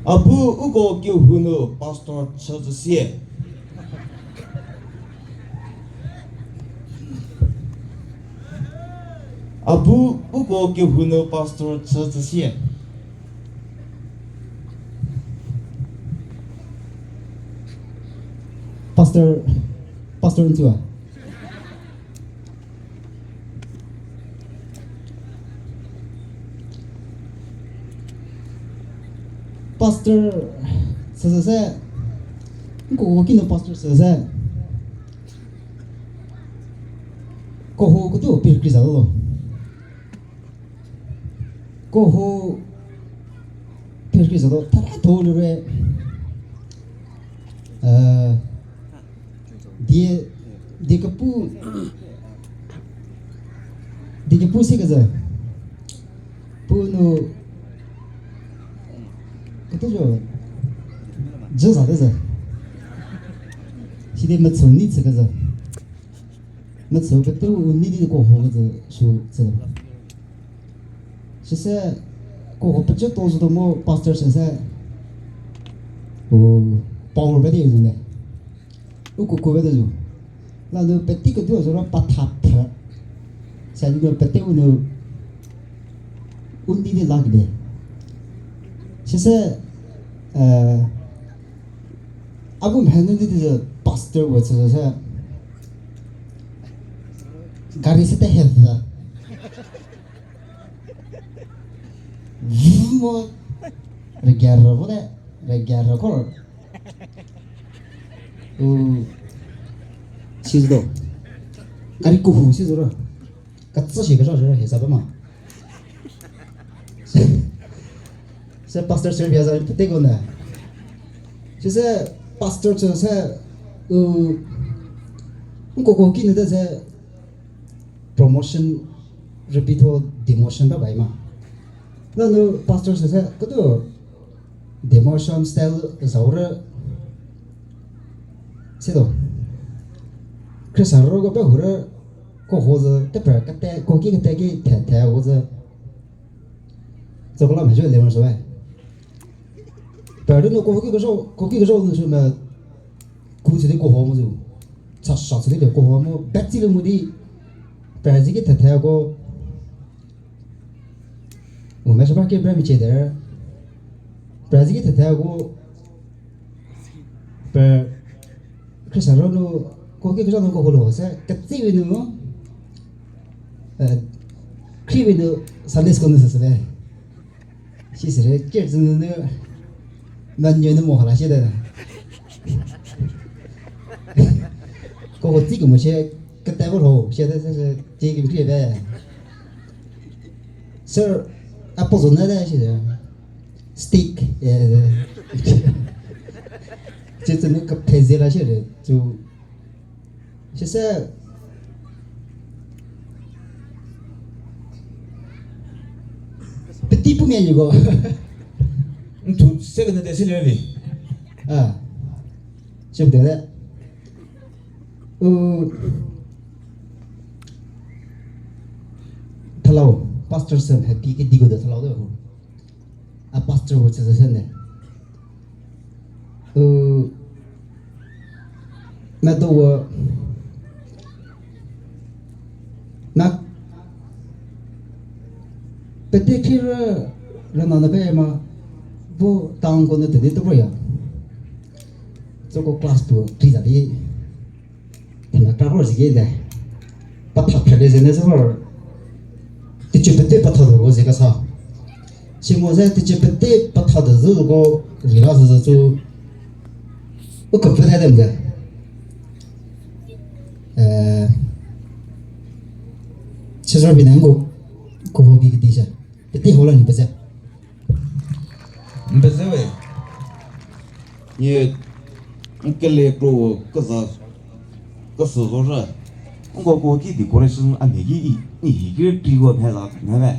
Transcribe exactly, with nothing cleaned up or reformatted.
A bu uko kehou nu pastor chü zhü sie. A bu uko kehou nu pastor chü zhü sie. Pastor, Pastor Ntsua. Pastor, süsü se, nko kinu pastor süsü se. Kehou kutu pirkri za lo. Kehou pirkri za lo, thara tho lure. Eh, die, die kepu, die kepu se kezü. Pu nu, ketuo, jü za kezü. Sidi metsü ni tsü kezü. Metsü ketuo u ni di kehou kezü sü tsü. Süse, kehou pecü to zü to mu pastor süse, u power ba di zü ne. U kuku ba di zü. La nu peti ketuo zü ro patha phe. Sa di nu peti u nu u ni di la kide. Süse, eh, a bu mhenu di di zü pastor wo tsü se. Gari se te he zü. Mo, regara vo de, regara ko. U, si zo. Gari kehou si zo ro. Ketsü shi kezha zhü he sa ba ma. Se pastor service za pete ko ne. Süse pastor chü se, u, nko kehou kinu de se promotion rübei tho demotion ba bai ma. Nanu pastor süse, ketuo demotion style za ro. Sito. Khrisa ro ko pe hu ro, kehou zü, te per, kete, kehou ki kete ki the, the ho zü. Zo ko la mhie zhü le mo so e. Per di nu kehou ki kezha, kehou ki kezha nu sü me, ku chü di kehou mo zü. Cha sha chü di le kehou mo, bet chü le mo di. Per zi ki the the ko. U me sha ba ki bre mi che der. Per zi ki the the ko. Per Khrisa ro nu, kehou ki kezha nu kehou lo se, ketsi vi nu, eh, khri vi nu Sunday school nu se se le. Si se le, ker zü nu nu, manyü nu mo hala sie de. Kehou tsi kemo sie, kete vo lo, sie de se se, tsi kim khri de. Sir, apple zo ne de sie de. Stick, eh, eh. Tsi tsü nu kephe ze la sie de, tsü. Süse, peti pu mia nyi ko. N thu se kene de se le vi. Ah. Chüpte de. U, thalau, pastor sü happy ke di ko de thalau de. A pastor wo chüzü se ne. U, medo wo, na, pete khirü, rüna na pe ma, bu town ko ne teni to ya. Tsoko class two, three za di. Thena kra vor zhie de. Patha phrele zene zü vor. Teicie pete patha do ko ze kesa. Simo ze teicie pete patha do zü ko rila zü zü tsü. U kepfü de dem de. Eh, Cesar Binengo ko ho bi kedi se. Pete ho la ni pese. N pese we. Ye, n kele kro keza, kesü zo zhü. Nko ko ki decoration a mhie ki i, i hi ki ri ko mhie za mhie we.